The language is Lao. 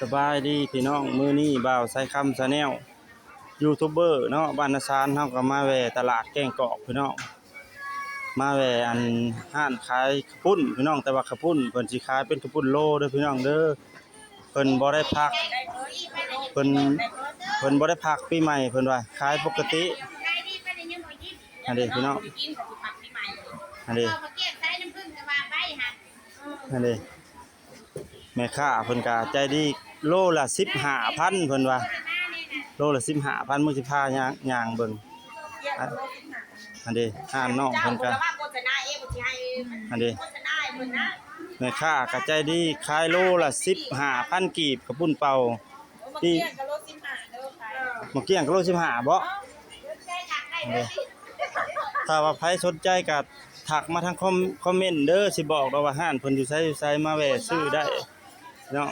ສະບາຍດີພີ່ນ້ອງ ມື້ນີ້ບ່າວໄຊຄຳ Channel ຢູທູບເບີເນາະ ບ້ານນາຊານ ເຮົາກໍມາແວ່ຕະຫຼາດແກ້ງກອກພີ່ນ້ອງ ມາແວ່ອັນຮ້ານຂາຍເຂົ້າປຸ້ນພີ່ນ້ອງ ແຕ່ວ່າເຂົ້າປຸ້ນເພິ່ນຊິຂາຍເປັນເຂົ້າປຸ້ນໂລເດີພີ່ນ້ອງເດີ ເພິ່ນບໍ່ໄດ້ພັກ ເພິ່ນ ເພິ່ນບໍ່ໄດ້ພັກປີໃໝ່ ເພິ່ນວ່າຂາຍປົກກະຕິ ອັນນີ້ພີ່ນ້ອງ ອັນນີ້ ອັນນີ້ ແມ່ຄ້າເພິ່ນກໍໃຈດີ ໂລລະສິບຫ້າພັນ ເພິ່ນວ່າ ໂລລະສິບຫ້າພັນ ມື້ຊິພາຍ່າງ ຍ່າງເບິ່ງ ອັນ ອັນນີ້ຮ້ານນ້ອງເພິ່ນກໍ ອັນນີ້ແມ່ຄ້າກໍໃຈດີ ຂາຍໂລລະສິບຫ້າພັນກີບ ເຂົ້າປຸ້ນເປົ່າ ປີ ໝາກກ້ຽງກໍໂລສິບຫ້າເດີ ໝາກກ້ຽງກໍໂລສິບຫ້າບໍ? ອັນນີ້ ຖ້າວ່າໃຜສົນໃຈກໍທັກມາທາງຄອມ ຄອມເມັນເດີ ຊິບອກດອກວ່າຮ້ານເພິ່ນຢູ່ໃສ ຢູ່ໃສ ມາແວ່ຊື້ໄດ້ເນາະ.